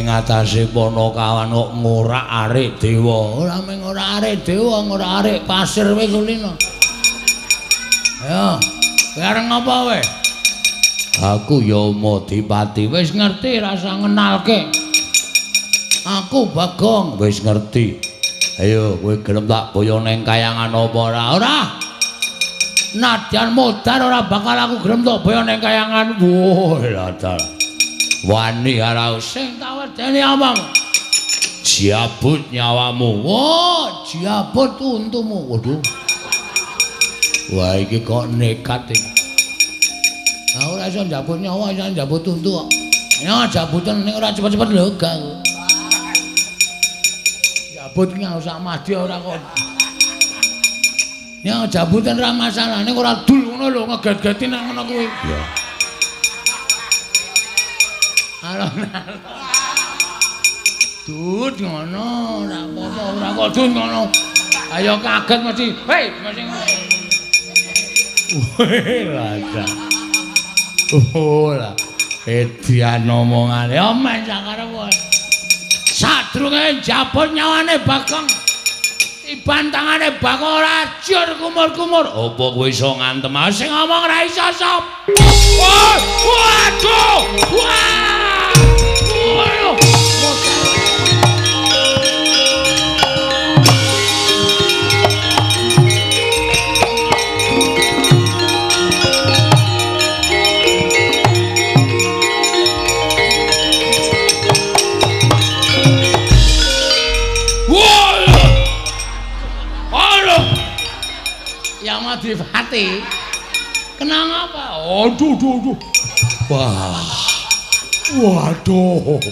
Ing atase Panakawan kok ngorak-arik dewa. Ora mung ngorak-arik dewa, ngorak-arik pasir kowe kulino. Ayo, kowe arep ngapa kowe? Aku Yamadipati. Wis ngerti rasa ngenalke. Aku Bagong, wis ngerti. Ayo kowe gelem tak boyo ning kayangan apa ora? Ora. Nadyan modar ora bakal aku gelem tak boyo ning kayangan. Wah, lha. Wani ora sing tak wedeni omong. Jabut nyawamu. Wah, jabut untumu. Waduh. Wah, iki kok nekat iki. Aku ora iso njabut nyawa, iso njabut untu kok. Ya jabutan ning ora cepet-cepet lho gak aku. Jabut ki sak madya ora kok. Ya jabutan ora masalah, ning ora dul ngono lho ngeget-geti nang ngono kuwi. Ya. Alon-alon. Dut ngono, ora apa-apa, ora kok dut ngono. Ayo kaget mesti. Hei, mesti ngono. Weh, lah. Oh lah, edian omongane omen sakarep. Sadurunge njabut nyawane Bagong. Tiban tangane Bagong ora ajur kumur-kumur. Apa kowe iso ngantem sing ngomong ora iso sop. Waduh! Wah! Waduh! Yamadipati kena ngapa? Aduh, aduh, aduh. Wah. Waduh.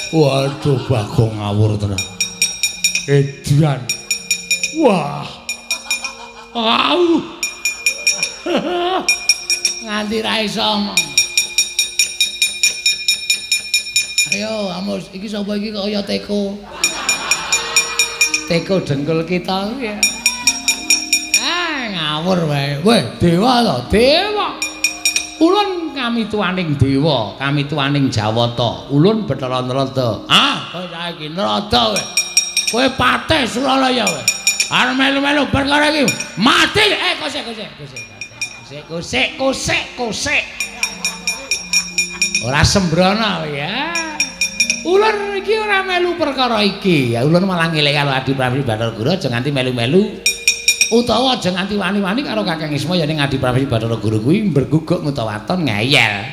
Waduh, Bagong ngawur tenan. Edian. Wah. Au. Nganti ra iso omong. Ayo, Amos, iki sapa iki kaya teko. Teko dengkul kita kuwi ya. Ngawur wae. Weh, dewa to, dewa. Ulun kami tuaning dewa, kami tuaning Jawata. Ulun Bathara Narada. Ah, kowe saiki Narada kowe. Kowe patih Suralaya kowe. Arep melu-melu perkara iki mati. Eh, kosek kosek kosek. Kosek kosek kosek kosek. Ora sembrono ya. Ulun iki ora melu perkara iki. Ya ulun malah ngeling karo Adi Prabu Bathara Guru aja nganti melu-melu. Utawa aja nganti wani-wani karo Kakang Isma ya ning Adi Prabu Bathara Guru kuwi mberguguk ngutawaton ngeyel.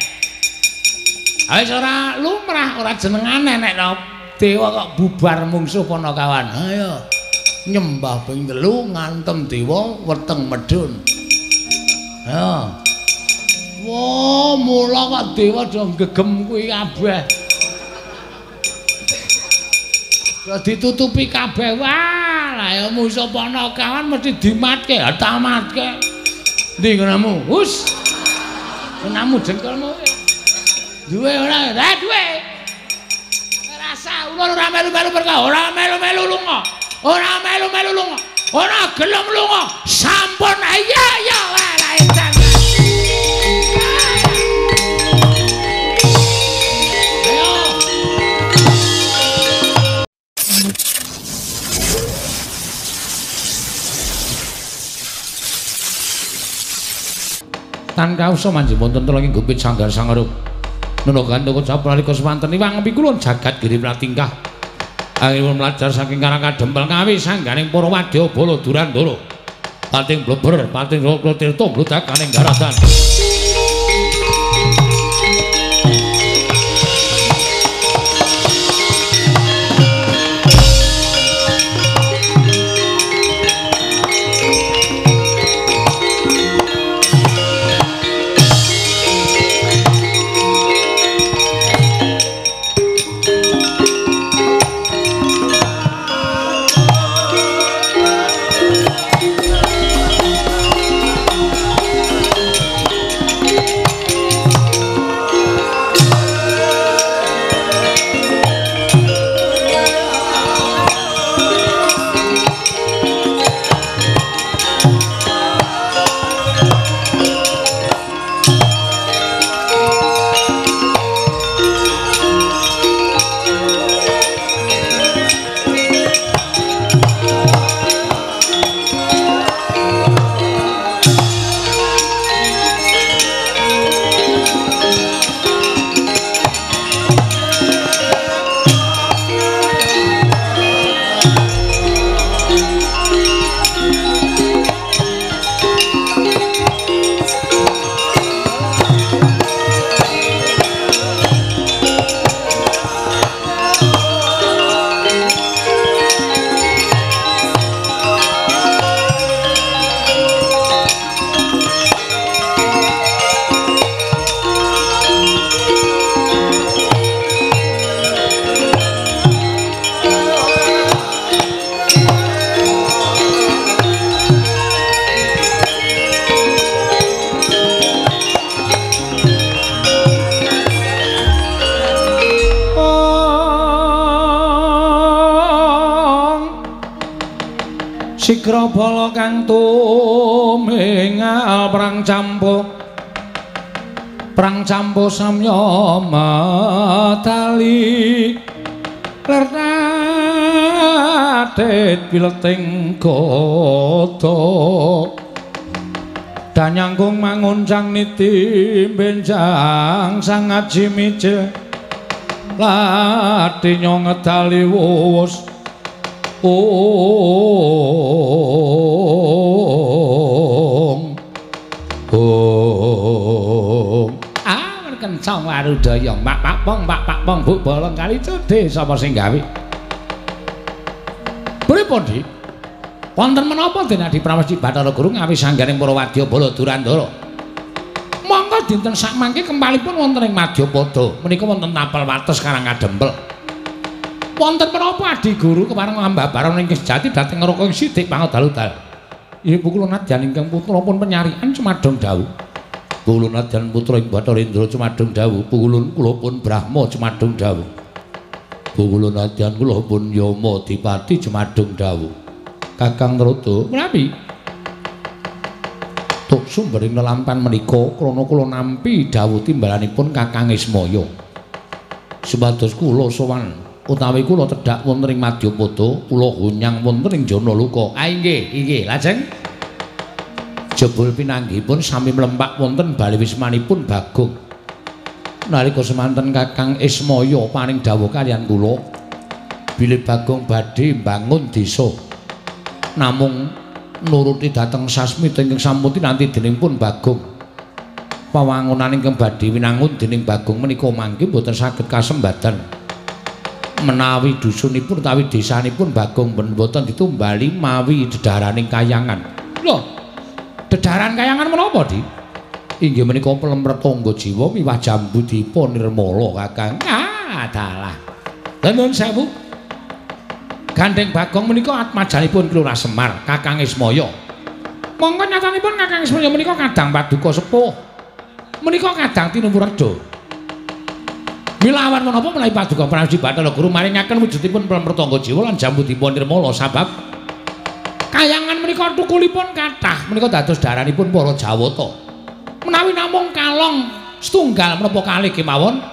Wis ora lumrah, ora jenengane nek dewa kok bubar mungsuh Panakawan. Ayo nyembah ping 3 ngantem dewa weteng medhun. Ayo. Wah, mula kok dewa do gegem kuwi kabeh. Do ditutupi kabeh. Wah, lah ya musuh Panakawan mesti dimatke, tamatke. Ndi nggonamu? Hus. Nggonamu dengkulmu. Duwe ora? Lah duwe. Rasa ulun ora melu-melu perkara, ora melu-melu lunga. Ora melu-melu lunga. Ora gelem lunga. Sampun iya ya wae edan. Tan kausa manjing wonten telung ing gupit sanggar sangarup. Nuna gandaka sapalika semanten iwang pikulun jagat giri mlatingkah. Anggenipun mlajar saking Karang Kadempel Ngawi sangganing para wadya bala Durandara. Pating bleber, pating tirta mludakaning daratan. Sigra bala kang tumingal perang campo. Perang campo samya medali. Ler tatit bileting gada. Danyangkung manguncang niti benjang sang aji mijil. Lati nyong ngedali wus. Ong ong. Ah, kencang warudaya. Pak pak pong, pak pak pong, bu bolong kali cedhe sapa sing gawe? Pripun, Dik? Wonten menapa den Adi Pramesti Bathara Guru ngawis sangganing para wadya bala Durandara? Monggo dinten sakmangke kempalipun wonten ing Madyapada. Menika wonten tapel wates Karang Kadempel. Wonten menapa Adi Guru kepareng ambabaran ingkang sejati dhateng neraka ing sidik pangodal-udal. Ibu kula nadyan ingkang putra pun penyarian cumadong dawuh. Kula nadyan putra ing Bathara Indra cumadong dawuh. Pulun kula pun Brahma cumadong dawuh. Kula nadyan kula pun Yama Dipati cumadong dawuh. Kakang Narada, menawi tuk sumbering lelampan menika krana kula nampi dawuh timbalanipun Kakang Ismaya. Supados kula sowan utawi kula tedhak wonten ing Madyapada, kula hunyang wonten ing Janaloka. Ah inggih, inggih. Lajeng jebul pinanggihipun sami mlempak wonten bali wismanipun Bagong. Nalika semanten Kakang Ismaya paring dawuh kaliyan kula bilih Bagong badhe mbangun desa. Namung nuruti dhateng sasmita ingkang sampun tinanti dening pun Bagong. Pawangunan ingkang badhe winangun dening Bagong menika mangke boten saged kasembadan. Menawi dusunipun utawi desanipun Bagong boten ditumbali mawi dedhaharaning kayangan. Lho, dedhaharan kayangan menapa, Dik? Inggih menika plemretangga jiwa miwah jambu dipa nirmala, Kakang. Ah, dalah. Lah nuwun sewu. Gandeng Bagong menika atmajanipun Kelurahan Semar, Kakang Ismaya. Monggo nyatanipun Kakang Ismaya menika kadang paduka sepuh. Menika kadang tinumurda. Milawan menapa menawi paduka Prabu Bathara Guru maringaken wujudipun plemretangga jiwa lan jambu dipa nirmala sabab kayangan menika tukulipun kathah menika dados daranipun para Jawata. Menawi namung kalong setunggal menapa kalih kemawon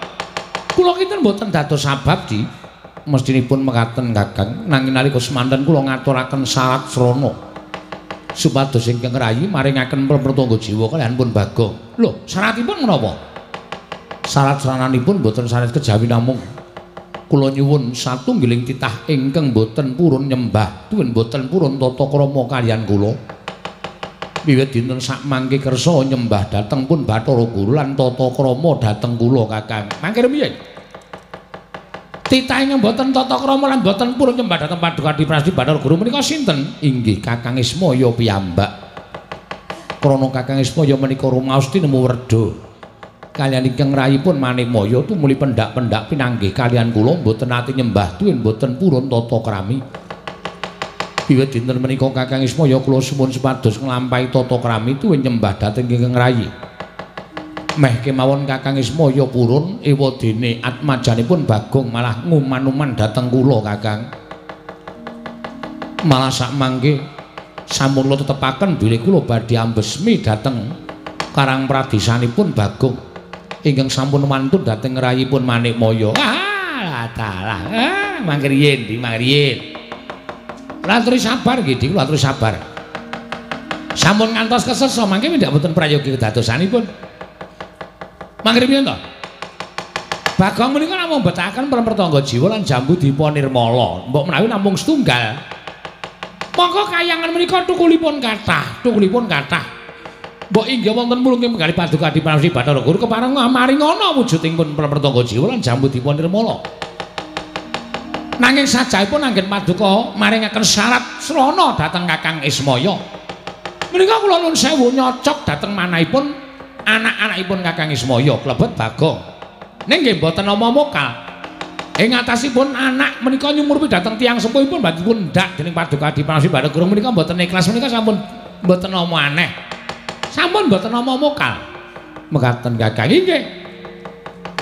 kula kinten boten dados sabab di mestinipun mekaten Kakang nanging nalika semanten kula ngaturaken syarat srana supados ingkang rayi maringaken plemretangga jiwa kaliyan pun Bagong. Lho, syaratipun menapa? Syarat srananipun boten sanes kejawi namung kula nyuwun satunggiling titah ingkang boten purun nyembah tuwin boten purun tata krama kaliyan kula. Wiwit dinten sakmangke kersa nyembah dhateng pun Bathara Guru lan tata krama dhateng kula Kakang. Mangke rumiyin. Titah ingkang boten tata krama lan boten purun nyembah dhateng Paduka Adi Prasti Bathara Guru menika sinten? Inggih Kakang Ismaya piyambak. Krana Kakang Ismaya menika rumaos tinemu werda. Kaliyan ingkang rayipun Manikmaya tumuli pendak-pendak pinanggih kaliyan kula mboten nate nyembah tuwin mboten purun tata krami. Wiwit dinten menika Kakang Ismaya kula suwun supados nglampahi tata krami tuwin nyembah dhateng ingkang rayi. Meh kemawon Kakang Ismaya purun ewadene atmajanipun Bagong malah nguman-uman dhateng kula Kakang. Malah sakmangke sampun kula tetepaken bilih kula badhe ambesmi dhateng karang pradesanipun Bagong ingkang sampun wantun dhateng rayipun Manikmaya. Ah, dalah. Ah, mangke riyin, Dik, mangke riyin. Kula aturi sabar nggih, Dik, kula aturi sabar. Sampun ngantos kesesa mangke mindak boten prayogi kedadosanipun. Mangke riyin to. Bagong menika namung betaken plemretangga jiwa lan jambu dipa nirmala. Mbok menawi namung setunggal. Mongko kayangan menika tukulipun kathah, tukulipun kathah. Mbok inggih wonten mulunging penggalih Paduka Adi Prasti Bathara Guru kepareng maringana wujuding pun plemretangga jiwa lan jambu dipa nirmala. Nanging sajahipun anggen paduka maringaken syarat srana dhateng Kakang Ismaya. Menika kula nuwun sewu nyocok dhateng manahipun anak-anakipun Kakang Ismaya klebet Bagong. Ning nggih mboten nama mokal. Ing atasipun anak menika nyumurpi dhateng tiyang sepuhipun badhe ndak dening Paduka Adi Prasti Bathara Guru menika mboten ikhlas menika sampun mboten nama aneh. Sampun mboten nama mokal. Mekaten Kakang inggih.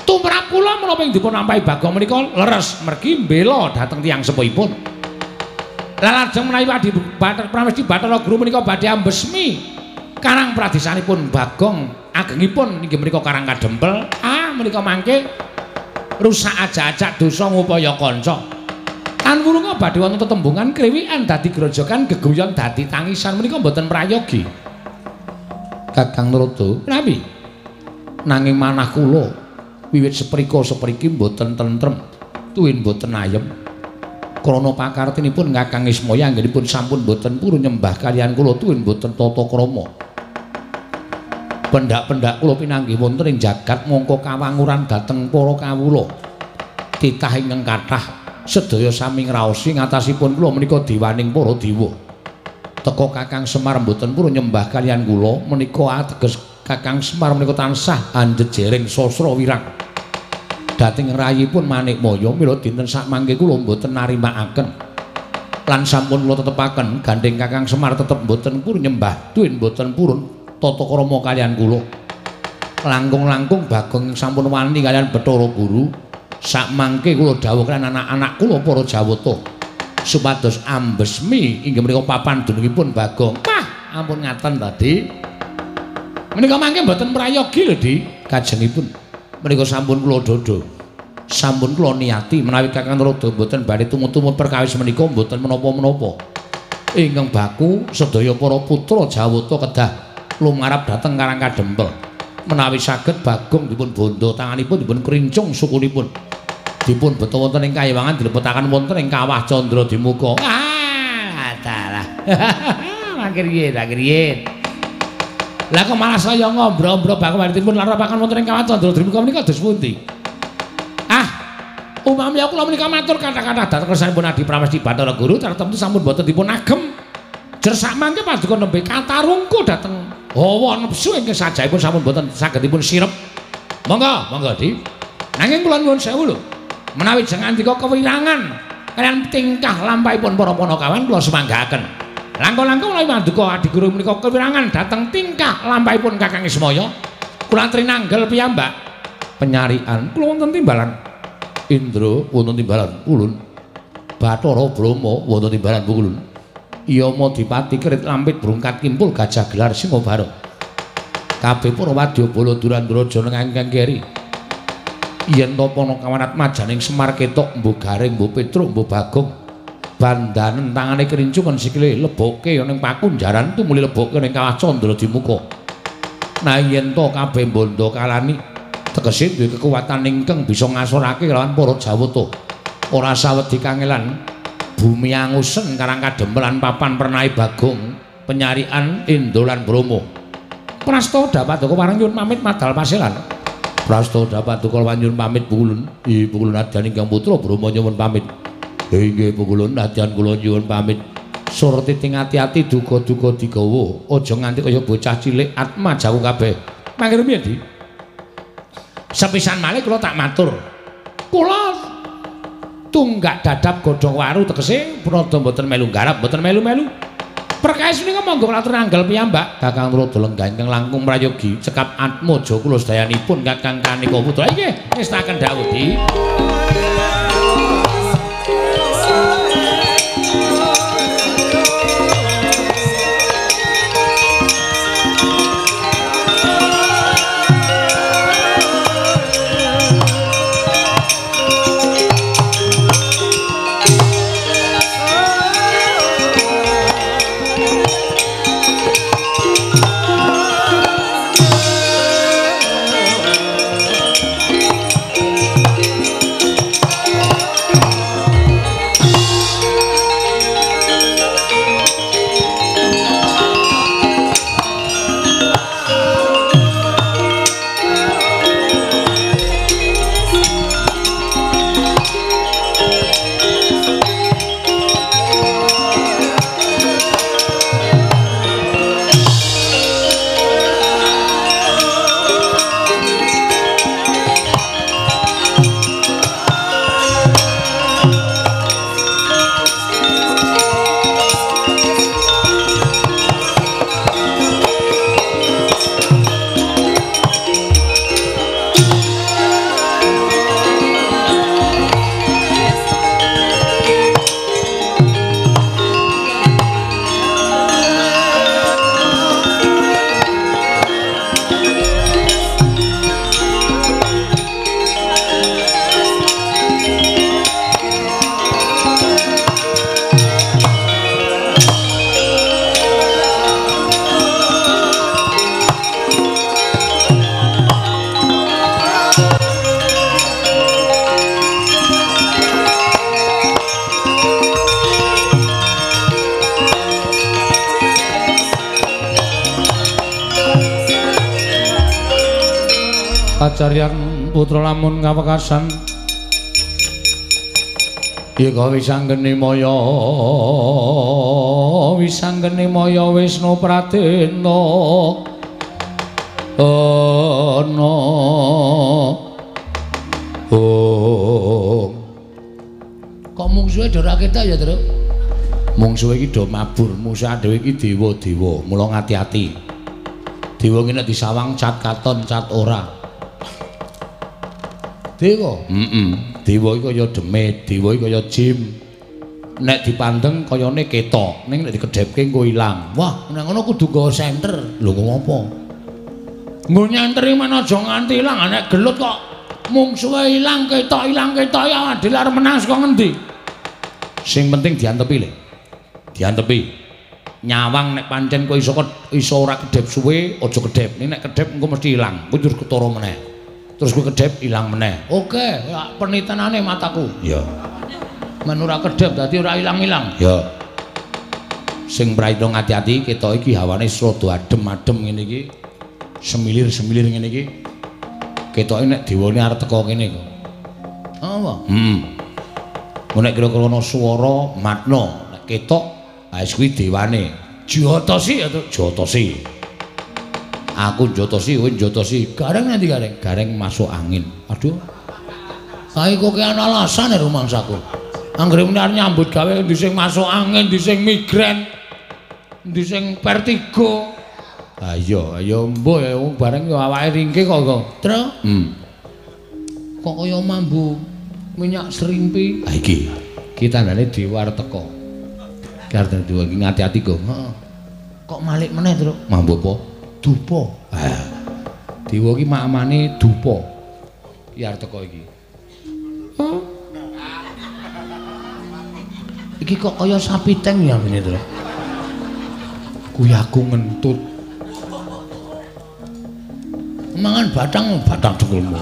Tumrap kula menapa ing dipun lampahi Bagong menika leres mergi mbela dhateng tiyang sepuhipun. Lah lajeng menawi Adi Bathara Pramesti Bathara Guru menika badhe ambesmi karang pradesanipun Bagong agengipun inggih menika Karang Kadempel. Ah menika mangke rusak ajak-ajak dosa ngupaya kanca. Tan wurunga badhe wonten tetembungan kriwikan dadi grojogan geguyon dadi tangisan menika mboten prayogi. Kakang Narada, prami? Nanging manah kula wiwit seprika sepriki mboten tentrem, tuwin mboten ayem. Krana pakartinipun Kakang Ismaya anggenipun sampun mboten purun nyembah kaliyan kula tuwin mboten tata krama. Pendak-pendak kula pinanggih wonten ing jagat mongko kawanguran dhateng para kawula. Titah ingkang kathah sedaya sami ngraosi ngatasipun kula menika diwaning para dewa. Teka Kakang Semar mboten purun nyembah kaliyan kula menika ateges Kakang Semar menika tansah anjejering sastra wirang. Dhateng rayipun Manikmaya mila dinten sakmangke kula mboten narimakaken. Lan sampun kula tetepaken gandheng Kakang Semar tetep mboten purun nyembah tuwin mboten purun tata krama kaliyan kula. Langkung-langkung Bagong sampun wani kaliyan Bathara Guru sakmangke kula dawuh kaliyan anak-anak kula para Jawata supados ambesmi inggih menika papan dunungipun Bagong. Wah, ampun ngaten tadi. Menika mangke mboten prayogi lho, Di. Kajengipun menika sampun kula dhodho. Sampun kula niati menawi Kakang Narada mboten badhe tumut-tumut perkawis menika mboten menapa-menapa. Ingkang baku sedaya para putra Jawata kedah lumarap dhateng Karang Kadempel. Menawi saged Bagong dipun bondo tanganipun dipun krincung sukunipun. Dipun beto wonten ing kayiwangan dilebetaken wonten ing kawah Candra Dimuka. Ah, dalah. Mangke riyin, mangke riyin. Lah kok malah saya ngombro-ombro Bagong dipun larapaken wonten ing kawah Candra Dimuka menika dos pundi? Ah, umami kula menika matur kathah-kathah dhateng kersanipun Adi Pramesti Bathara Guru tartemtu sampun boten dipun agem. Jer sakmangke paduka nembe katarungku dhateng hawa nepsu ingkang sajahipun sampun boten saged dipun sirep. Monggo, monggo Di. Nanging kula nyuwun sewu lho. Menawi jengandika kewirangan kaliyan tingkah lampahipun para panakawan kula semanggaaken. Langkung-langkung menawi paduka Adi Guru menika kewirangan dhateng tingkah lampahipun Kakang Ismaya, kula trinanggel piyambak penyarian kula wonten timbalan Indra wonten timbalan ulun, Bathara Brahma wonten timbalan ulun, Yama Dipati Kerit Lampit Brungkat Kimpul Gajah Gelar Singobara, kabeh para wadya bala Durandra ingkang keri. Yen to panakawan atmajaning Semar ketok mbuh Garing mbuh Petruk mbuh Bagong bandanen tangane krincungan sikile leboke ning pakunjaran tumuli leboke ning kawah Candra Dimuka. Nah yen to kabeh bondo kalani tegese duwe kekuatan ingkang bisa ngasorake lawan para Jawata. Ora sawedi kangelan bumi angusen Karang Kadempel lan papan pernahe Bagong penyarian Indra lan Brahma. Prasta dapat wareng nyuwun pamit madal paselan. Prasta dapat nyuwun pamit pulun. Ih pulun adyan ingkang putra Brahma nyuwun pamit. Inggih pulun adyan kula nyuwun pamit. Surti ting ati-ati duga-duga digawa, aja nganti kaya bocah cilik atmajaku kabeh. Mangke rumiyin, Di. Sepisan malih kula tak matur. Kula tunggak dadap godhong waru tegese prada mboten melu garap, mboten melu-melu. Perkawis menika monggo kula atur anggal piyambak. Kakang Narada lenggah ingkang langkung prayogi cekap atmaja kula sedayanipun Kakang Kanika Putra. Inggih, ngestaken dawuh, Di. Kacaryan putra lamun kawekasan Yeka wisanggeni maya wisanggeni maya Wisnu Pradena ana oh. Kok mungsuhe do ra ketok ya, Truk? Mungsuhe iki do mabur, musuh dhewe iki dewa-dewa, mula ngati-ati. Dewa iki nek disawang cat katon cat ora. Dewa? Heeh. Dewa iki kaya demit, dewa iki kaya jim. Nek dipandeng kayane ketok, ning nek dikedhepke engko ilang. Wah, nek ngono kudu nggawa senter. Lho ngopo? Nggo nyenteri men aja nganti ilang, nek gelut kok mungsuhe ilang ketok ya adil arep menang saka ngendi? Sing penting diantepi le. Diantepi. Nyawang nek pancen kowe iso ora kedhep suwe, aja kedhep. Ning nek kedhep engko mesti ilang. Kowe terus ketara meneh. Terus kowe kedhep ilang meneh. Oke, ya penitenane mataku. Iya. Men ora kedhep dadi ora ilang-ilang. Ya. Sing prayitna ngati-ati ketok iki hawane rada adem-adem ngene iki. Semilir-semilir ngene iki. Ketoke nek dewane arep teka kene kok. Apa? Nek kira-kira ana swara matna, nek ketok wis kuwi dewane. Jotosi ya, Truk? Jotosi. Aku jotosi, kowe jotosi. Gareng nanti gareng? Gareng masuk angin. Aduh. Kae kok ana alasan ya rumangsaku. Anggere muni arep nyambut gawe endi sing masuk angin, endi sing migrain, endi sing vertigo. Ayo, ayo mbuh ya wong bareng ya awake ringke kok kok. Truk. Kok kaya mambu minyak serimpi. Ha iki. Iki tandane dewa arep teka. Iki arep dewa iki ngati-ati kok. Heeh. Kok malik meneh, Truk? Mambu apa? Dupa. Ha. Dewa iki mamane dupa. Iki arep teka iki. Heeh. Iki kok kaya sapi teng ya ngene, Truk. Kuwi aku ngentut. Mangan batang batang dengkulmu.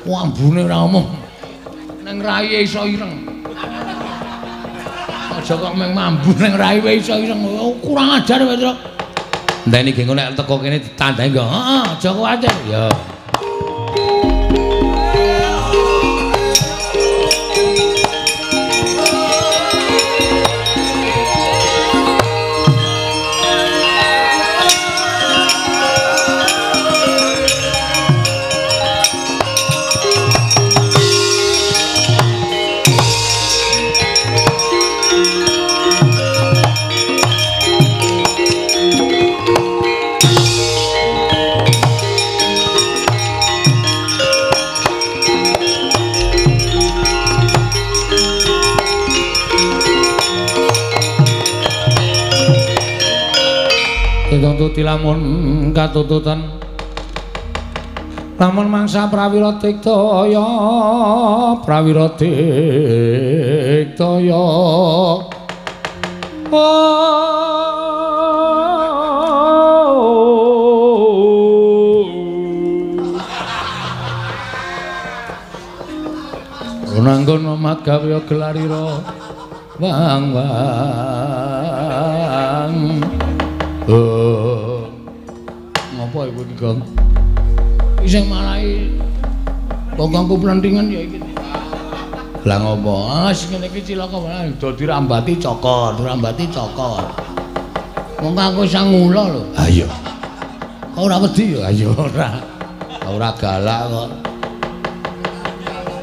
Ambune ora omong. Neng rai iso ireng. Aja kok meng mambu neng rai wae iso ireng. Kurang ajar kowe, Truk. Enteni ge engko nek teko kene ditandai nggo. Heeh, aja kuwatir. Ya. Tuti lamun katututan lamun mangsa prawira diktaya prawira diktaya nanggon omat gawe gelarira wang wang. Oh. Ngopo iku iki, Gong? Iki sing marai bongkongku plentingan ya iki. Lah ngopo? Ah sing ngene iki cilaka wae do dirambati cokor, dirambati cokor. Wong aku sang ngula lho. Ha iya. Kok ora wedi ya? Ha iya ora. Ora galak kok.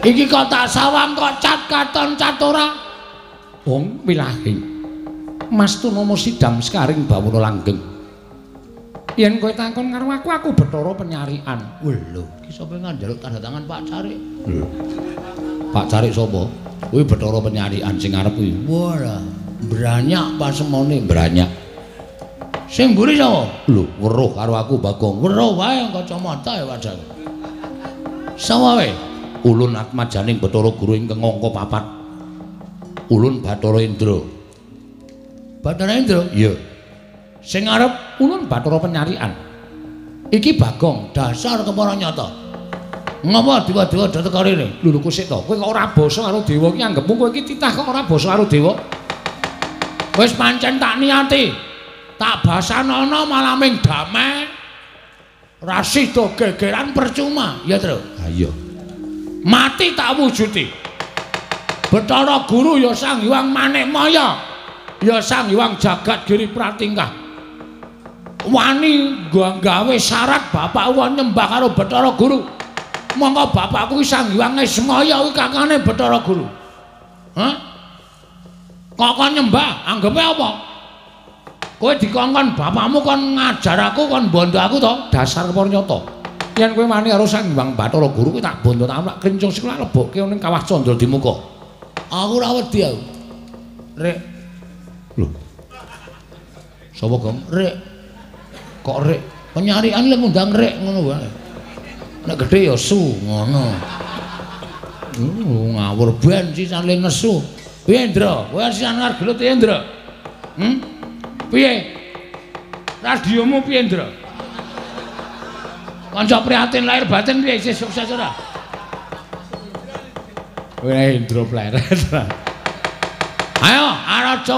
Iki kok tak sawang kok cat katon cat ora. Wong wilahi. Mas Tunomo sidam sekaring bawono langgeng. Yen kowe takon karo aku, aku Bathara Penyarikan. Lho, iki sapa njaluk tanda tangan Pak Carik? Lho. Pak Carik sapa? Kuwi Bathara Penyarikan sing arep kuwi. Wah, branyak pasemone, branyak. Sing mburi sapa? Lho, weruh karo aku Bagong. Weruh wae kacamata ya wajahku. Sapa wae? Ulun atmajaning Bathara Guru ingkang angka papat. Ulun Bathara Indra. Bathara Indra? Iya. Sing arep ulun Bathara Penyarikan. Iki Bagong dasar kepara nyata. Ngapa dewa-dewa do teka rene? Lho lho kusik to. Kowe kok ora basa karo dewa iki anggepmu kowe iki titah kok ora basa karo dewa. Wis pancen tak niati. Tak basanana malah ming damai. Ra sida gegeran percuma, ya, Tru? Ha iya. Mati tak wujudi. Bathara Guru ya Sang Hyang Manikmaya, ya Sang Hyang Jagat Giri Pratingkah. Wani gawe syarat bapakku nyembah karo Bathara Guru. Monggo bapakku ki Sang Hyang Ismaya kuwi kakane Bathara Guru. Hah? Kok kon nyembah? Anggepe apa? Kowe dikongkon bapakmu kon ngajar aku, kon bondo aku to? Dasar pernyata. Yen kowe wani karo Sang Hyang Bathara Guru kuwi tak bondo tak krincung sikil lebokke ning kawah Candra Dimuka. Aku ora wedi aku. Rek. Lho. Sapa, Gong? Rek. Kok rek? Penyarian lek ngundang rek ngono wae. Nek gedhe ya su ngono. Ngawur ben sisan le nesu. Piye, Ndra? Kowe sisan arep gelut piye, Ndra? Piye? Radiomu piye, Ndra? Kanca prihatin lahir batin piye isih sukses ora? Weh, Indra pleret. Ayo, Araja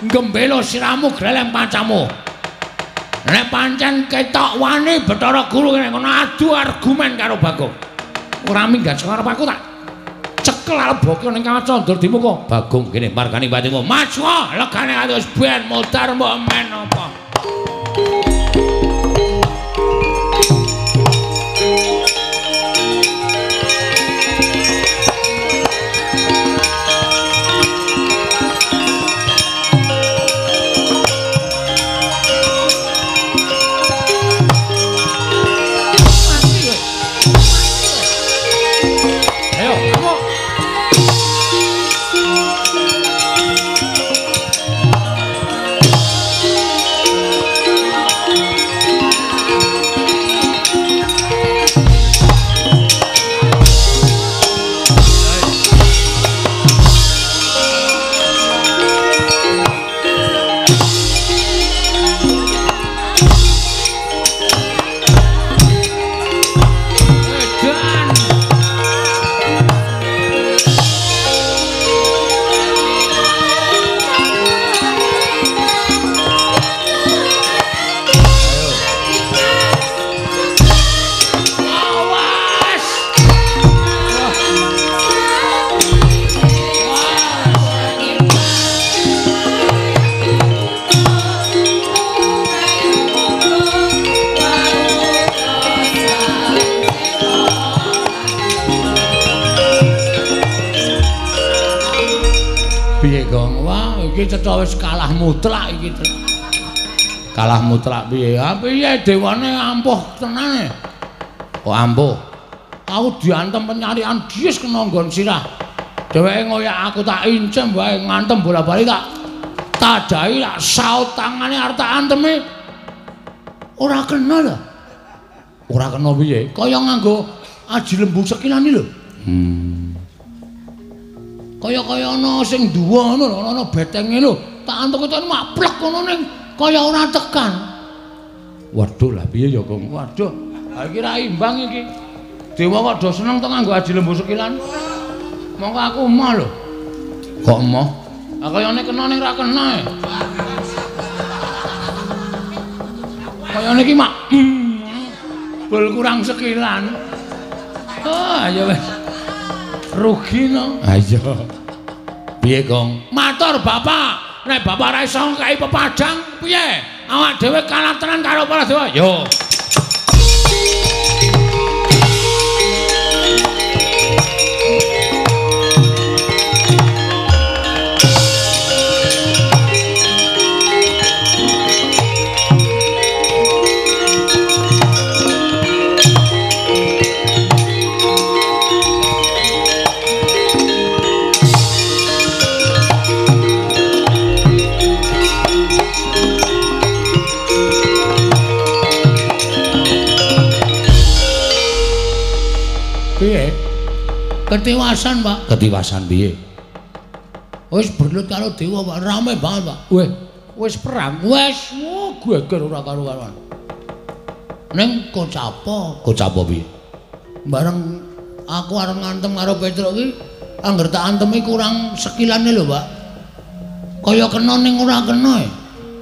nggembelo siramu greleng pancamu. Nek pancen ketok wani Bathara Guru kene kono adu argumen karo Bagong. Ora minggat saka arep aku tak cekel leboke ning kawah Candra Dimuka. Bagong kene margani batimu. Maju legane atus ben modar mbok men apa. Iki cetha wis kalah mutlak iki. Kalah mutlak piye? Ha piye dewane ampuh tenane. Kok ampuh? Aku diantem penyarian dies kena nggon sirah. Dheweke ngoyak aku tak incem wae ngantem bola-bali tak tajahi tak saut tangane arep tak antemi. Ora kena lho. Ora kena piye? Kaya nganggo aji lembu sekilan iki lho. Kaya-kaya ana sing duwa ngono lho, ana betenge lho. Tak antuk-antuk maplek ngono ning kaya ora tekan. Waduh, lah piye ya, Kong? Waduh, ha iki ra imbang iki. Dewa kok do seneng to nganggo aji lembu sekilan. Mongko aku emoh lho. Kok emoh? Ha kayane kena ning ra kena e. Kayane iki mak bol kurang sekilan. Oh, ya wis. Rugi no. Ayo. Piye, Gong? Matur Bapak. Nek Bapak ora iso ngkai pepadang, piye? Awak dhewe kalah tenan karo para dewa. Yo. Piye? Ketiwasan, Pak. Ketiwasan piye? Wis berlut karo dewa, Pak. Rame banget, Pak. Weh, wis perang. Wis, geger ora karo-karuan. Ning kocapa? Kocapa piye? Bareng aku arep ngantem karo Petruk iki, angger tak antemi kurang sekilane lho, Pak. Kaya kena ning ora kena.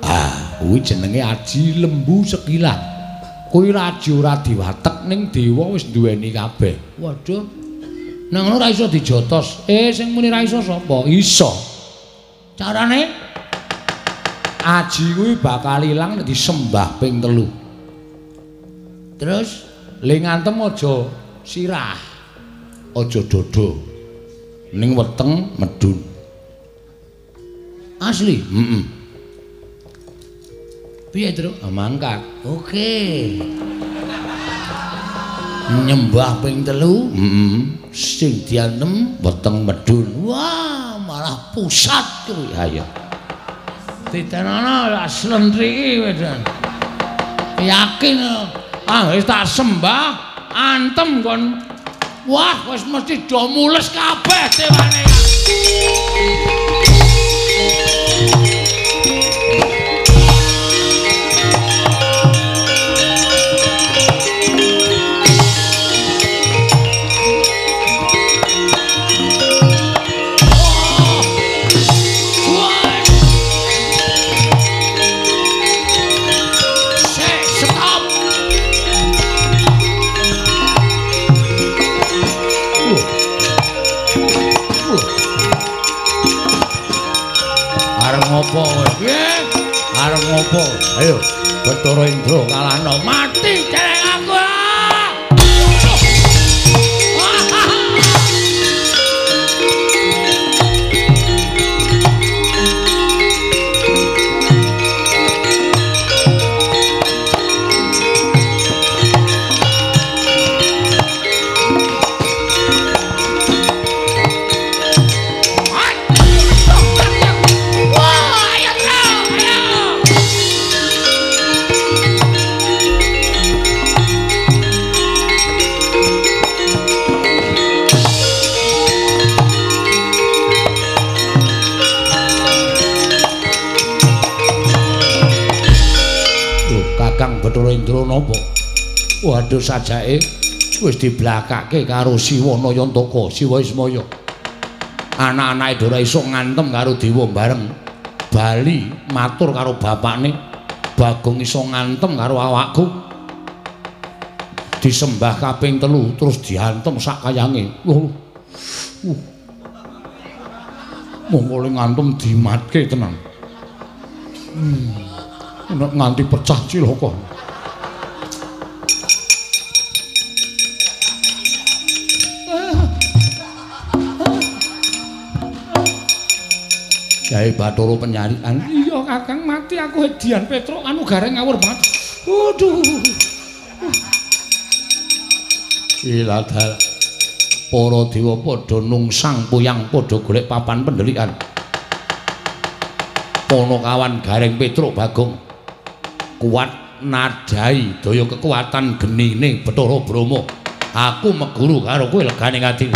Ah, kuwi jenenge aji lembu sekilan. Kuwi raji ora diwatek ning dewa wis duweni kabeh. Waduh. Nang ngono ora iso dijotos. Sing muni ra iso sapa? Iso. Carane aji kuwi bakal ilang nek disembah ping 3. Terus le ngantem aja sirah. Aja dodo. Ning weteng medun. Asli? Heeh. Piye, Truk? Mangkat. Oke. Nyembah ping 3, heeh. Sing diantem weteng medun. Wah, malah pusat kuwi. Ha iya. Titenana lak slentriki wedan. Yakin ah wis tak sembah antem kon. Wah, wis mesti do mules kabeh dewane. Ngopo piye? Arep ngopo? Ayo, Bathara Indra kalahno mati dereng aku. Kakang Bathara Indra napa? Waduh sajake wis diblakake karo Siwa Nayantaka, Siwa Ismaya. Anak-anake ora iso ngantem karo dewa bareng. Bali matur karo bapakne, Bagong iso ngantem karo awakku. Disembah kaping 3 terus diantem sak kayange. Mongko le ngantem dimatke tenan. Nek nganti pecah cilaka. Gawe Bathara penyarikan. Iya Kakang mati aku hedian Petruk anu gareng ngawur banget. Waduh. Iladal. Para dewa padha nungsang puyang padha golek papan pendelikan. Ponokawan Gareng Petruk Bagong kuat nadai daya kekuatan genine Bathara Brahma. Aku meguru karo kowe legane ati.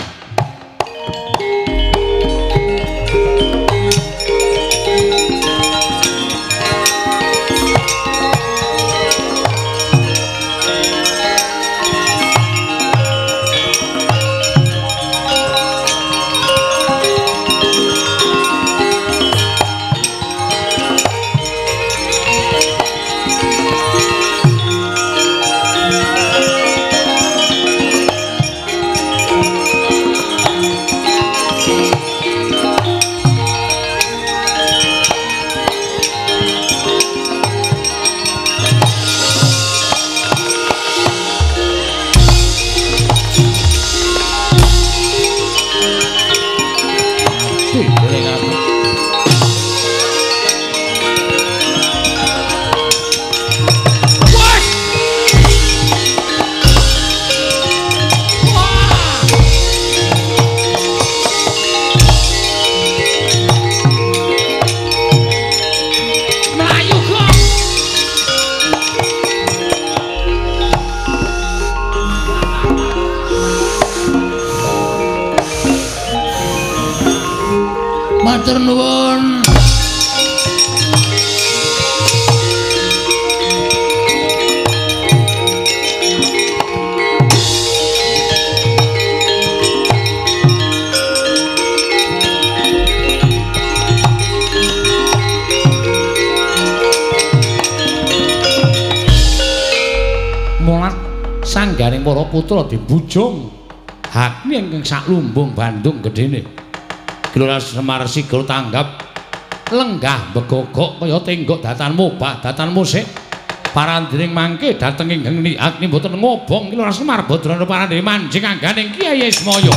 Matur nuwun. Gumolat sanggaring para putra dibujung Agni ingkang saklumbung Bandung gedene. Gelora Semar sigra tanggap lenggah begogok kaya tenggok datanmu bah datanmu sik parandring mangke dhateng ing geni Agni mboten ngobong Gelora Semar Badrana parandring manjing angganing Kyai Ismaya.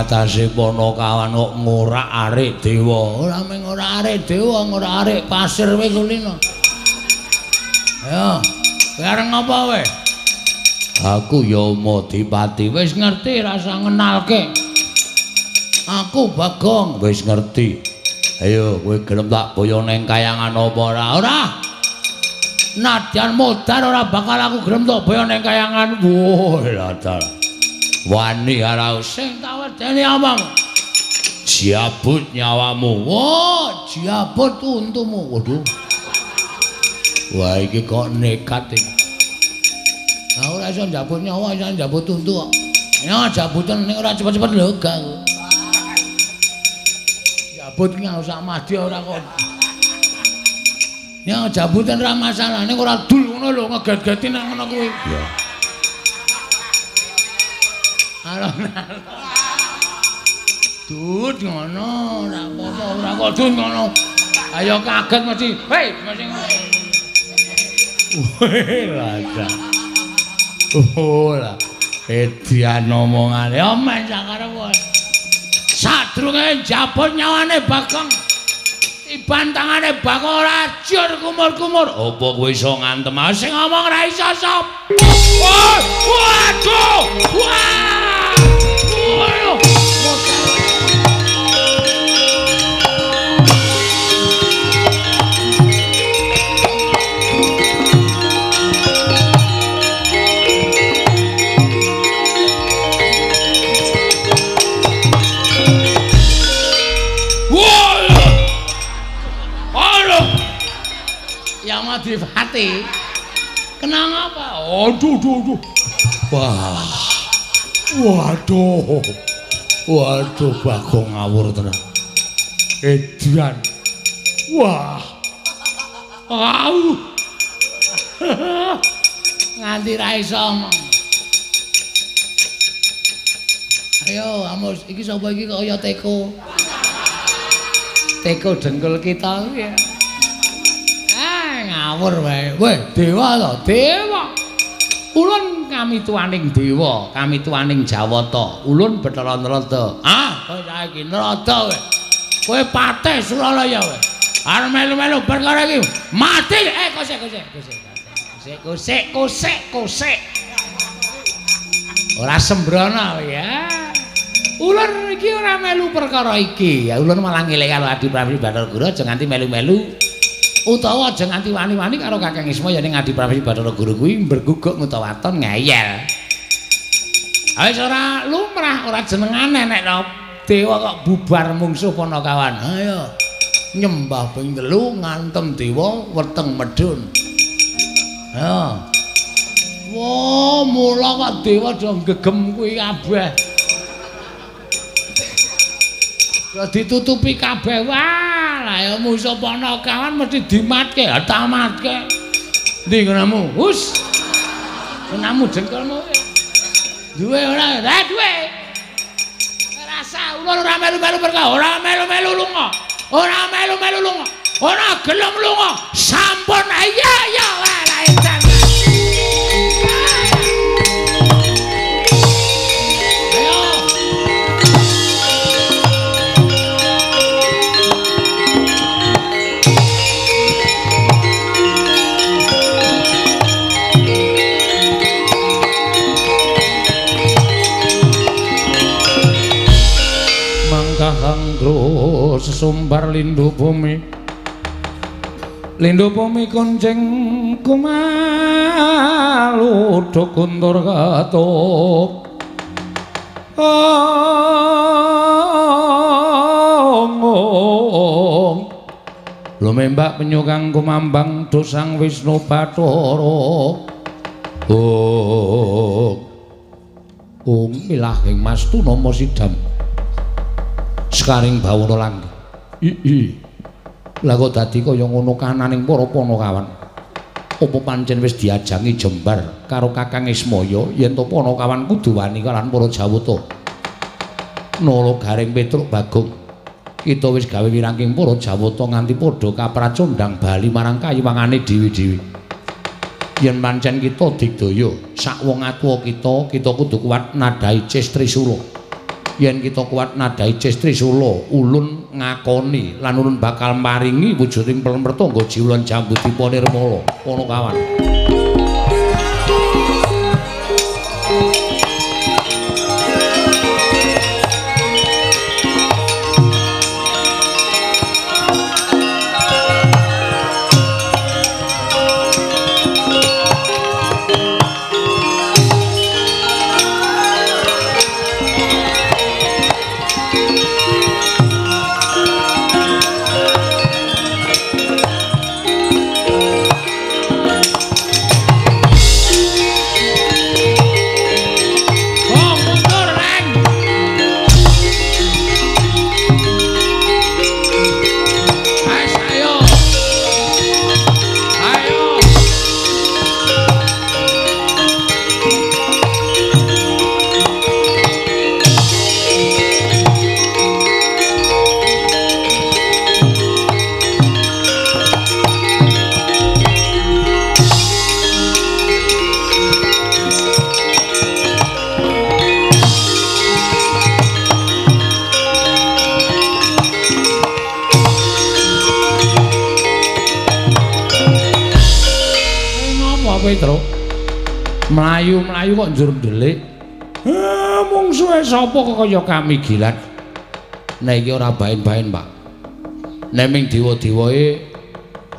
Atase Panakawan kok ngorak-arik dewa. Ora mung ngorak-arik dewa, ngorak-arik pasir kowe kulino. Ayo, kowe arep ngapa kowe? Aku ya Madipati, wis ngerti rasa ngenalke. Aku Bagong, wis ngerti. Ayo kowe gelem tak boyo ning kayangan apa ora? Ora. Nadyan modar ora bakal aku gelem tak boyo ning kayangan. Wah, lha wani ora sing tak wedeni omong. Jabut nyawamu. Wah, jabut untumu. Waduh. Wah, iki kok nekat iki. Lah ora iso njabut nyawa, iso njabut untu kok. Ya jabutan ning ora cepet-cepet lho gak. Jabut ki sak madya ora kok. Ya jabutan ora masalah, ning ora dul ngono lho ngeget-geti nang ngono kuwi. Ya. Alon-alon. Dut ngono, ora apa-apa, ora kok dut ngono. Ayo kaget mesti. Hei, mesti ngono. Weh, raja. Oh lah, edian omongane omen sakarep. Sadurunge njabut nyawane Bagong. Tiban tangane Bagong ora ajur kumur-kumur. Apa kowe iso ngantem sing ngomong ora iso sop. Waduh! Wah! Yamadipati kena ngapa? Aduh, aduh, aduh. Wah. Waduh. Waduh, Bagong ngawur tenan. Edian. Wah. Au. Nganti ra iso omong. Ayo, Amos, iki sapa iki kaya teko. Teko dengkul kita kuwi ya. Ah, ngawur wae. Weh, dewa to, dewa. Ulun kami tuaning dewa, kami tuaning Jawata. Ulun Bathara Narada. Ah, kowe saiki Narada kowe. Kowe patih Suralaya kowe. Arep melu-melu perkara iki mati. Eh, kosek kosek kosek. Kosek kosek kosek kosek. Ora sembrono ya. Ulun iki ora melu perkara iki. Ya ulun malah ngelih karo Adi Prabu Bathara Guru aja nganti melu-melu. Utawa aja nganti wani-wani karo Kakang Ismaya ning Adi Prabu Bathara Guru kuwi mberguguk ngutawaton ngeyel. Wis ora lumrah, ora jenengane nek dewa kok bubar mungsuh Panakawan. Ayo nyembah ping 3 ngantem dewa weteng medhun. Ayo. Wah, mula kok dewa do gegem kuwi kabeh. Kok ditutupi kabeh. Wah, lah ya musuh Panakawan mesti dimatke, tamatke. Ndi nggonamu? Hus. Nggonamu dengkulmu. Duwe ora? Lah duwe. Rasa ulun ora melu-melu perkara, ora melu-melu lunga. Ora melu-melu lunga. Ora gelem lunga. Sampun iya ya wah lah edan. Kahangkru sesumbar lindu bumi. Lindu bumi kunjing kumalu guntur ketuk. Ong. Lumembak penyu kang kumambang dosang Wisnu Bathara. Ong. Ong milahing mastu nama sidam. Sekaring bawana langgeng. I. Lah kok dadi kaya ngono kananing para Panakawan. Apa pancen wis diajangi jembar karo Kakang Ismaya yen to Panakawan kudu wani kalawan para Jawata. Nala Gareng Petruk Bagong. Kita wis gawe wirangking para Jawata nganti padha kapracondhang bali marang kayiwangane dhewe-dhewe. Yen pancen kita digdaya sak wong atuwa kita, kita kudu kuat nadhahi Ces Trisula. Yen kita kuat nadhahi Ces Trisula, ulun ngakoni lan ulun bakal maringi wujuding pertangga jiwa lan Jambudipa nirmala. Panakawan. Petruk mlayu-mlayu kok njur ndelik. Mungsuhe sapa kok kaya kamigilan. Nek iki ora baen-baen, Pak. Nek ming dewa-dewae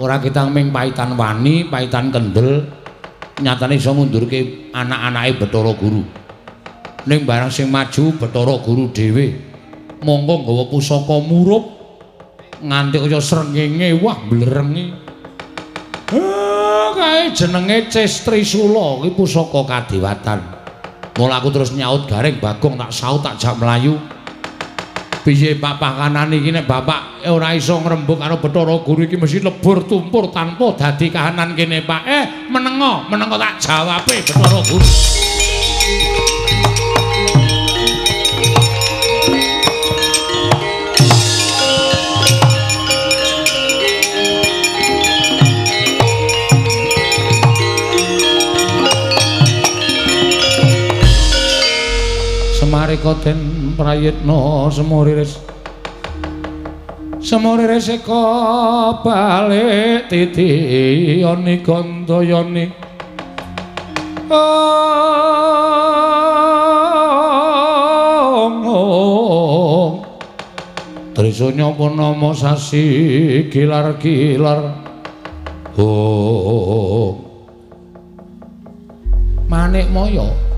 ora ketang ming paitan wani, paitan kendel, nyatane iso ngundurke anak-anake Bathara Guru. Ning barang sing maju Bathara Guru dhewe, mongko nggawa pusaka murup nganti kaya srengenge wah mblerengi. Kae jenenge Ces Trisula kuwi pusaka kadewatan. Mula aku terus nyaut Gareng Bagong tak saut tak jak mlayu. Piye Pak pakanan iki nek bapak ora iso ngrembug karo Bathara Guru iki mesti lebur tumpur tanpa dadi kahanan kene Pak. Menengo, menengo tak jawabe Bathara Guru. Semarika den prayitna semuriris semuriris eka balik titiyani gandayani ong Trisanya punama sasi gilar-gilar ong Manikmaya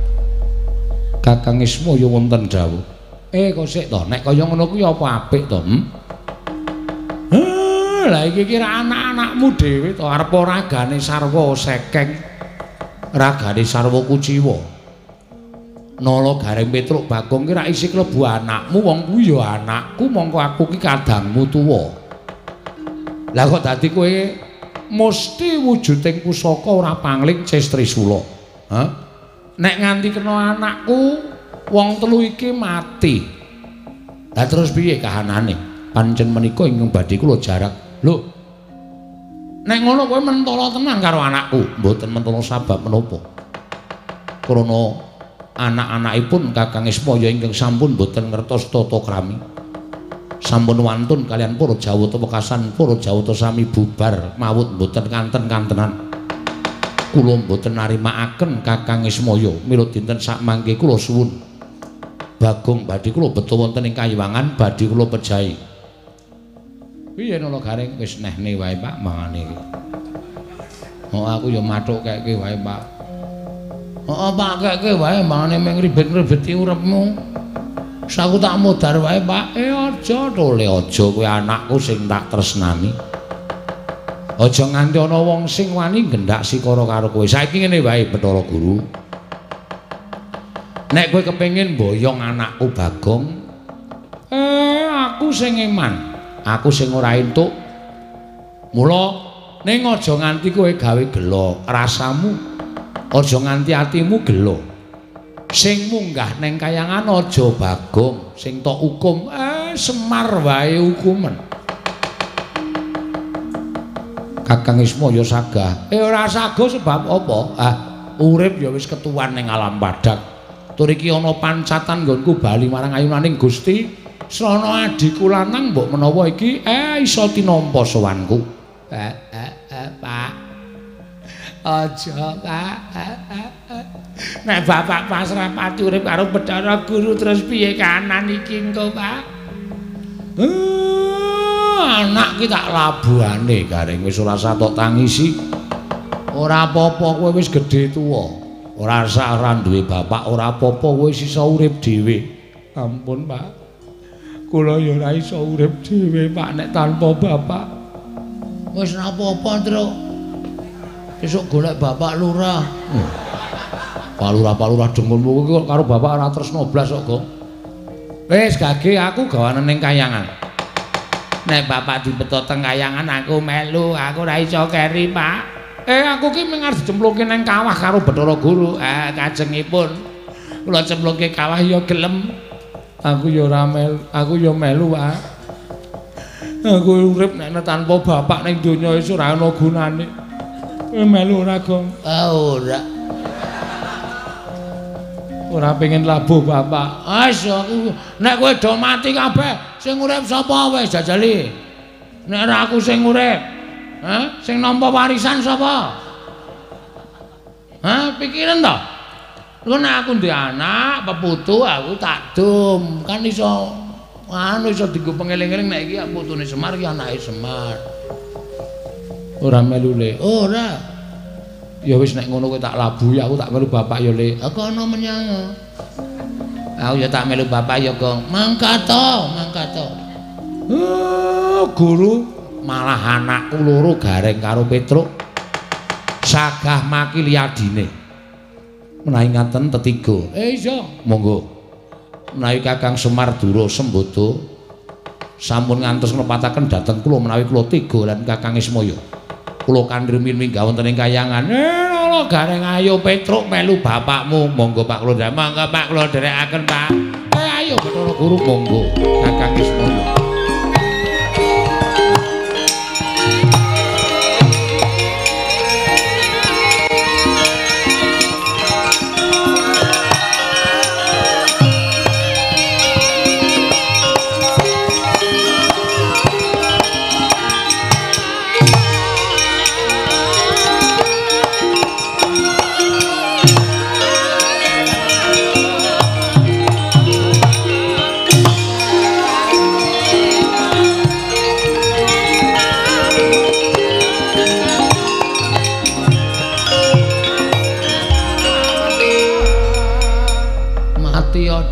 Kakang Ismaya wonten dawuh. Kok sik to, nek kaya ngono kuwi apa apik to? Lah iki kira anak-anakmu dhewe to, arep ragane sarwa sekeng, ragane sarwa kuciwa. Nala Gareng Petruk Bagong ki rak isih klebu anakmu, wong kuwi ya anakku, mongko aku ki kadangmu tuwa. Lah kok dadi kowe mesti wujuding pusaka ora pangling Ces Trisula. Hah? Nek nganti kena anakku, wong telu iki mati. Lah terus piye kahanane? Pancen menika ingkang badhe kula jarak. Lho. Nek ngono kowe mentala tenan karo anakku. Mboten mentala sabab menapa. Krana anak-anakipun Kakang Ismaya ingkang sampun mboten ngertos tata krami. Sampun wantun kalian para Jawata wekasan para Jawata sami bubar mawut mboten kanten-kantenan. Kula mboten narimakaken Kakang Ismaya mila dinten sakmangke kula suwun Bagong badhe kula beto wonten ing Kayiwangan badhe kula pejahi. Piye Nala Gareng wis nehne wae Pak mangane iki. Oh aku ya mathuk keke wae Pak. Heeh Pak keke wae mangane mung ribet-ribeti uripmu. Wis aku tak modar wae Pak. Aja tole aja kowe anakku sing tak tresnani. Aja nganti ana wong sing wani nggendak sikara karo kowe. Saiki ngene wae Bathara Guru. Nek kowe kepengin mboyong anakku Bagong, aku sing eman. Aku sing ora entuk. Mula ning aja nganti kowe gawe gela rasamu. Aja nganti atimu gela. Sing munggah ning kayangan aja Bagong, sing tok hukum Semar wae hukumen. Kakang Ismaya sagah. Ora sagah sebab apa? Ah, urip ya wis ketuwan ning alam padhang. Tur iki ana pancatan nggonku bali marang ayunaning Gusti. Srana adhiku lanang mbok menawa iki iso tinampa sowanku. Pak. Aja, Pak. Nek bapak pasrah pati urip karo Bathara Guru terus piye kanan iki engko, Pak? Anak ki tak labuhane Gareng wis ora satok tangisi. Ora apa-apa kowe wis gedhe tuwa. Ora sak ora duwe bapak, ora apa-apa kowe wis iso urip dhewe. Ampun, Pak. Kula ya ora iso urip dhewe, Pak, nek tanpa bapak. Wis ora apa-apa, Truk. Besok golek bapak lurah. Pak lurah, Pak lurah dengkulmu kuwi karo bapak ora tresna blas kok, Gong. Wis gage aku gawanen ning kayangan. Nek bapak dibeto teng kayangan aku melu, aku ora iso keri, Pak. Aku ki mung arep dicemplungke nang kawah karo Bathara Guru. Kajengipun kula cemplungke kawah ya gelem. Aku ya ora melu, aku ya melu, Pak. Aku urip nek tanpa bapak ning donya wis ora ana gunane. Melu ora, Gong? Ora. Ora pengen labuh bapak. Wis aku nek kowe do mati kabeh, sing urip sapa wis jajali. Nek ora aku sing urip. Hah? Sing nampa warisan sapa? Hah, pikiran to? Lho nek aku ndek anak, peputu aku tak dum. Kan iso anu iso dienggo pengeling-eling nek iki putune Semar iki anake Semar. Ora melu le. Ora. Ya wis nek ngono kowe tak labuhi, aku tak melu bapak ya le. Aku ana menyang. Aku ya tak melu bapak ya, Gong. Mangkat to, mangkat to. Guru malah anakku loro Gareng karo Petruk sagah makili adine. Menawi ngaten tetiga. Iya, monggo. Menawi Kakang Semar Dura Sembada sampun ngantos nglepataken dhateng kula menawi kula tega lan Kakang Ismaya. Kula kandhi minggah wonten ing kayangan. Lho Gareng ayo Petruk melu bapakmu. Monggo Pak kula nderek. Monggo Pak kula nderekaken Pak. Ayo Bathara Guru monggo Kakang Ismaya.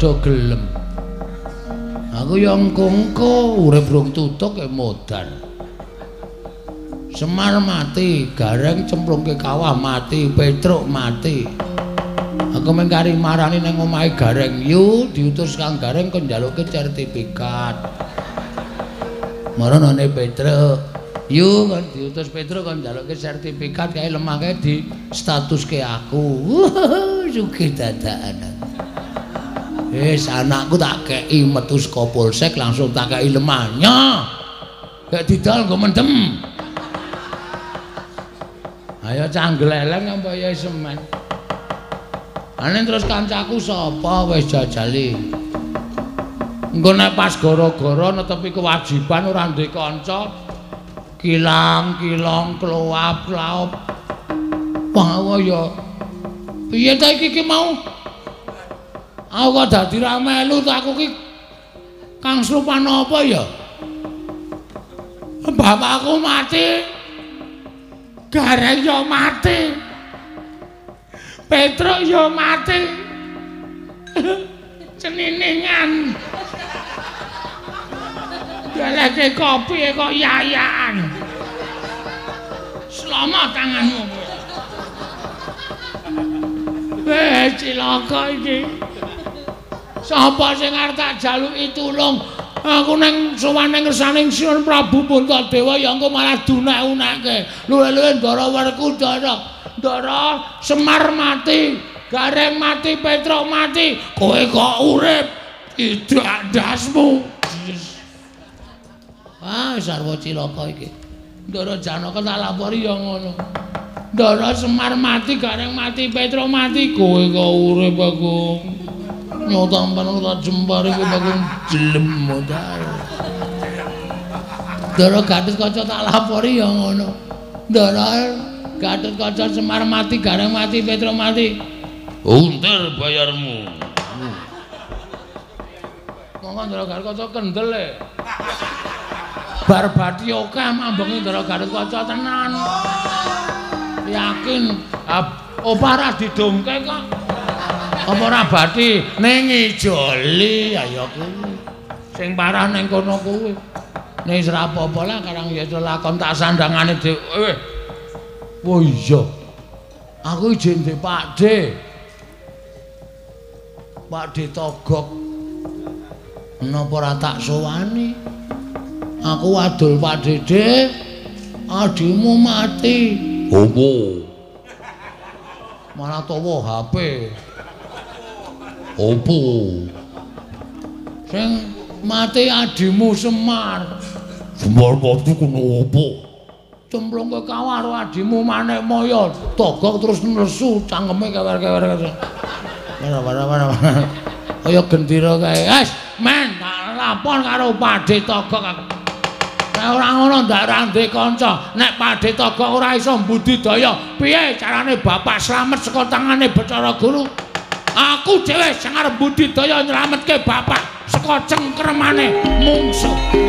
Do gelem. Aku ya engko-engko urip rung tutuk ya modar. Semar mati, Gareng cemplungke kawah mati, Petruk mati. Aku mung kari marani nang omahe Gareng, yu diutus Kang Gareng kon njalukke sertifikat. Maranane Petruk, yu kon diutus Petruk kon njalukke sertifikat kae lemah kae di statuske aku. Sugih dadakan. Wis anakku tak kei metu saka polsek langsung tak kei lemahnya. Gak didol nggo mendem. Ayo canggeleleng apa ya semen. Ane terus kancaku sapa wis jajali. Engko nek pas gara-gara netepi kewajiban ora ndek kanca kilang-kilong kloap-klaop. Wah ya piye ta iki ki mau? Aku kok dadi ra melu to aku ki Kang Slupan apa ya? Bapakku mati. Gareng yo mati. Petruk yo mati. Ceniningan. Galeke kopi kok yayaan. Selamat tanganmu. Weh, cilaka iki. Sapa sing arep tak jaluki tulung? Aku nang sowan nang ngersaning Sinuwun Prabu Puntadewa ya engko malah dunek-unekke. Luwe-luwe Ndara Werkudara. Ndara Semar mati, Gareng mati, Petruk mati. Kowe kok urip? Idak ndasmu. Wah, sarwa cilaka iki. Ndara Janaka tak lapori ya ngono. Ndara Semar mati, Gareng mati, Petruk mati, kowe kok urip, Bagong. Nyotampan ora jempar iku Bagong jelem modal. Ndara Gatotkaca tak lapori ya ngono. Ndara Gatotkaca Semar mati, Gareng mati, Petruk mati. Untir bayarmu. Monggo Ndara Gatotkaca kendel e. Bar bathi akeh mambengi Ndara Gatotkaca tenan. Yakin opah ora didongke kok. Apa ora bathi ning ijoli ayo kuwi. Sing parah ning kono kuwi. Ning wis ora apa-apa lah karang ya lakon tak sandangane dhewe. Oh iya. Aku ijin ndek Pakde. Pakde Togok. Napa ora tak sowani? Aku wadul Pak Dede, adimu mati. Opo? Malah tawa HP. Opo? Sing mati adimu Semar. Semar mati kono opo? Cemplung ke kawah karo adimu Manik Maya. Togok terus nesu cangkeme kewer-kewer. Ora. Kaya gendera kae. Wes, men tak lapor karo Pakde Togok aku. Nek ora ngono ndak ora ndek kanca. Nek Pakde Togok ora iso mbudidaya, piye carane bapak slamet saka tangane Bathara Guru? Aku dhewe sing arep mbudidaya nyelametke bapak saka cengkremane mungsuh.